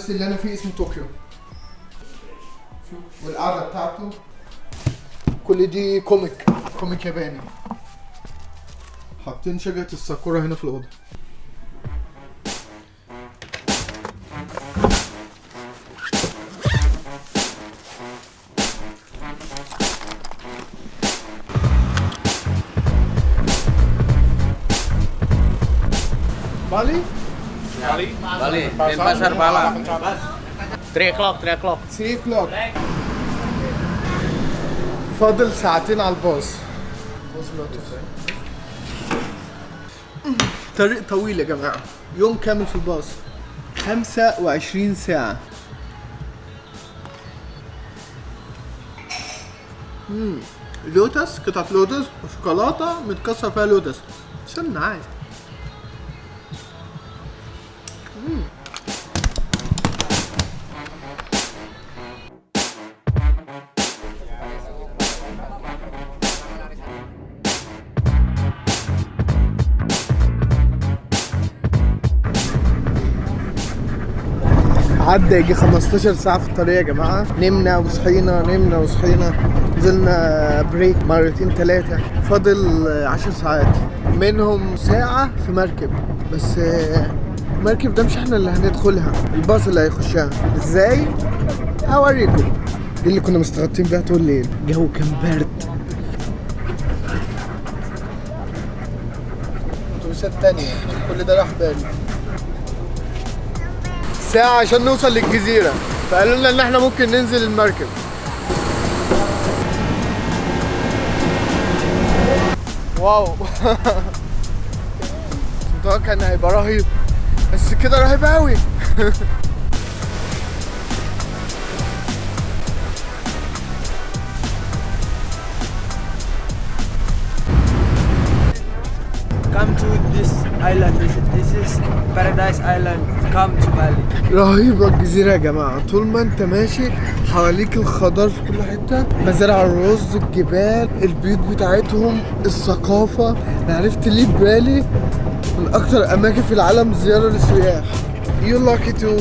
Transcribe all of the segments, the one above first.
بس اللي انا فيه اسمه طوكيو. شوف والقعده بتاعته، كل دي comic، comic ياباني. حاطين شجرة الساكورا هنا في الأوضة. بالي؟ Bali, Denpasar Bali. 3 o'clock, 3 o'clock. 3 o'clock. فاضل ساعتين على الباص. طريق طويل يا جماعة، يوم كامل في الباص، 25 ساعة. لوتس، قطعة لوتس وشوكولاتة متكسر فيها لوتس. استنى عايز. عدى يجي 15 ساعة في الطريق يا جماعة. نمنا وصحينا، نمنا وصحينا، نزلنا break مرتين ثلاثة. فاضل 10 ساعات، منهم ساعة في مركب بس. المركب ده مش احنا اللي هندخلها، الباص اللي هيخشها. ازاي؟ هوريكم. دي اللي كنا مستغطين بيها طول الليل، الجو كان برد. اتوبيسات تانية، كل ده راح بالي. ساعة عشان نوصل للجزيرة، فقالوا لنا ان احنا ممكن ننزل المركب. wow متوقع ان هيبقى رهيب، بس كده رهيب قوي. Come to this island. This is Paradise Island. Come to Bali. رهيبة الجزيرة يا جماعة. طول ما انت ماشي حواليك الخضار في كل حتة، مزارع الرز، الجبال، البيوت بتاعتهم، الثقافة. انا عرفت ليه بالي من اكتر اماكن في العالم زيارة للسياح. You're lucky to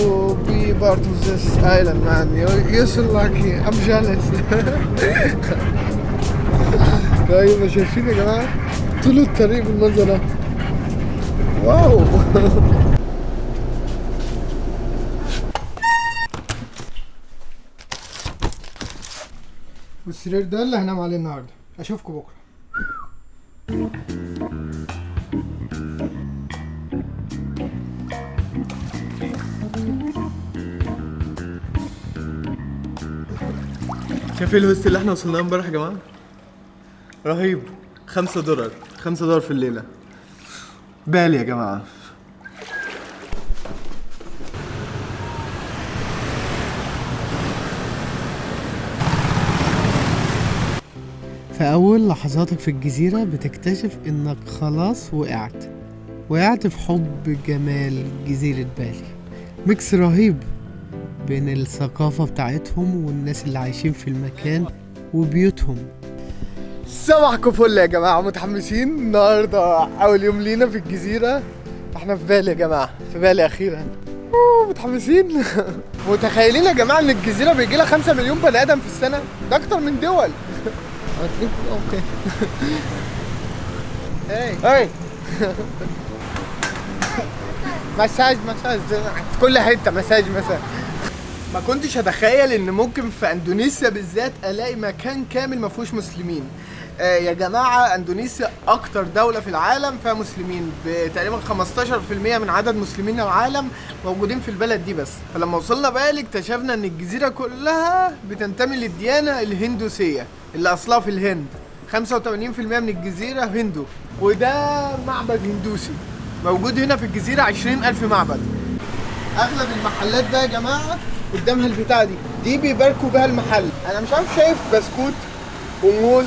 be part of this island, man. You're so lucky. I'm jealous. رهيبة. شايفين يا جماعة طول الطريق بالمنظر ده؟ wow. والسرير ده اللي هنام عليه النهارده. اشوفكم بكره. شايفين ال host اللي احنا وصلناه امبارح يا جماعة؟ رهيب. $5، $5 في الليلة. بالي يا جماعة. في أول لحظاتك في الجزيرة بتكتشف إنك خلاص وقعت في حب جمال جزيرة بالي. mix رهيب بين الثقافة بتاعتهم والناس اللي عايشين في المكان وبيوتهم. صباحكم فل يا جماعة، متحمسين النهاردة أول يوم لينا في الجزيرة. احنا في بالي يا جماعة، في بالي أخيرا. متحمسين. متخيلين يا جماعة إن الجزيرة بيجي لها 5 مليون بني آدم في السنة؟ ده أكتر من دول. okay. hey مساج مساج في كل حتة، مساج مساج. ما كنتش اتخيل ان ممكن في اندونيسيا بالذات الاقي مكان كامل ما فيهوش مسلمين. يا جماعة اندونيسيا اكتر دولة في العالم فيها مسلمين، بتقريبا 15% من عدد مسلمين العالم موجودين في البلد دي بس. فلما وصلنا بالي اكتشفنا ان الجزيرة كلها بتنتمي للديانه الهندوسية اللي اصلها في الهند. 85% من الجزيرة هندو، وده معبد هندوسي موجود هنا في الجزيرة، 20,000 معبد. اغلب المحلات بقى يا جماعة قدامها البتاعه دي بيباركوا بها المحل. انا مش عارف، شايف بسكوت وموز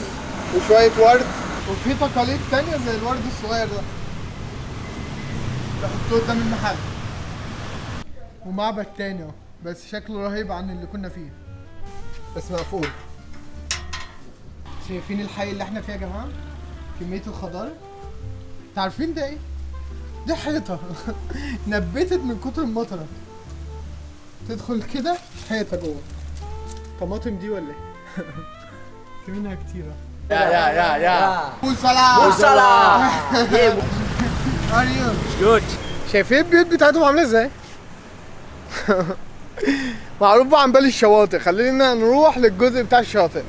وشوية ورد، وفي تقاليد تانية زي الورد الصغير ده بيحطوه قدام المحل. ومعبد تاني اهو، بس شكله رهيب عن اللي كنا فيه، بس مقفول. شايفين الحي اللي احنا فيه يا جماعة؟ كمية الخضار. تعرفين ده ايه؟ دي حيطة نبتت من كتر المطره، تدخل كده حيطة جوه. طماطم دي ولا ايه؟ في منها كتيرة. Yeah. بوسلا Salah. Are you? Good. شايفين البيوت بتاعتهم عامله ازاي؟ معروف عن بالي الشواطئ، خلينا نروح للجزء بتاع الشاطئ.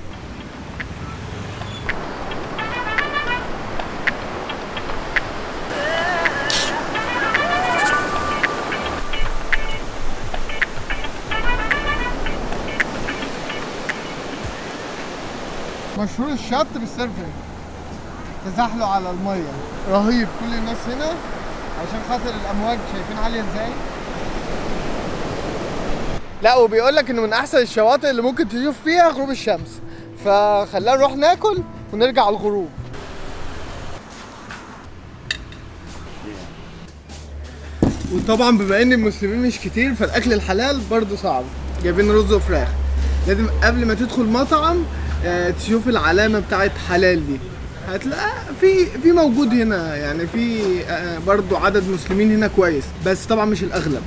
مشهور الشط بال surfing، تزحلق على المية رهيب. كل الناس هنا عشان خاطر الامواج، شايفين عالية ازاي؟ لا وبيقول لك انه من احسن الشواطئ اللي ممكن تشوف فيها غروب الشمس، فخلينا نروح ناكل ونرجع على الغروب. وطبعا بما ان المسلمين مش كتير فالاكل الحلال برضو صعب. جايبين رز وفراخ، لازم قبل ما تدخل مطعم تشوف العلامة بتاعت حلال دي. هتلاقي في موجود هنا، يعني في برضو عدد مسلمين هنا كويس، بس طبعا مش الاغلب.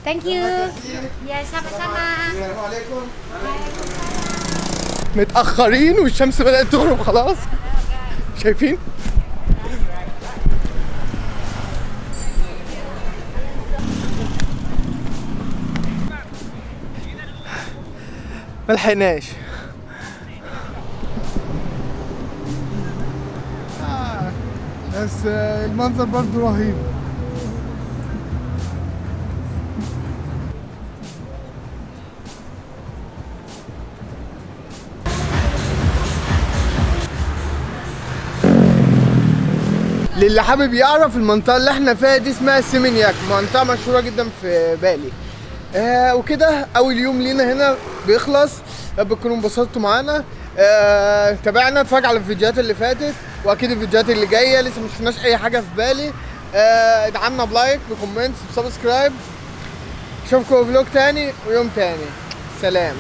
Thank you. Ya, sama-sama. السلام عليكم. متأخرين والشمس بدأت تغرب خلاص. شايفين؟ ما لحقناش. بس المنظر برضو رهيب. للي حابب يعرف المنطقة اللي احنا فيها دي اسمها سيمينياك، منطقة مشهورة جدا في بالي. وكده أول يوم لينا هنا بيخلص. يا رب تكونوا انبسطتوا معانا. تابعنا، اتفرج على الفيديوهات اللي فاتت واكيد الفيديوهات اللي جاية، لسه ما شفناش اي حاجة في بالي. ادعمنا ب like ب comment ب subscribe. اشوفكم في vlog تاني ويوم تاني. سلام.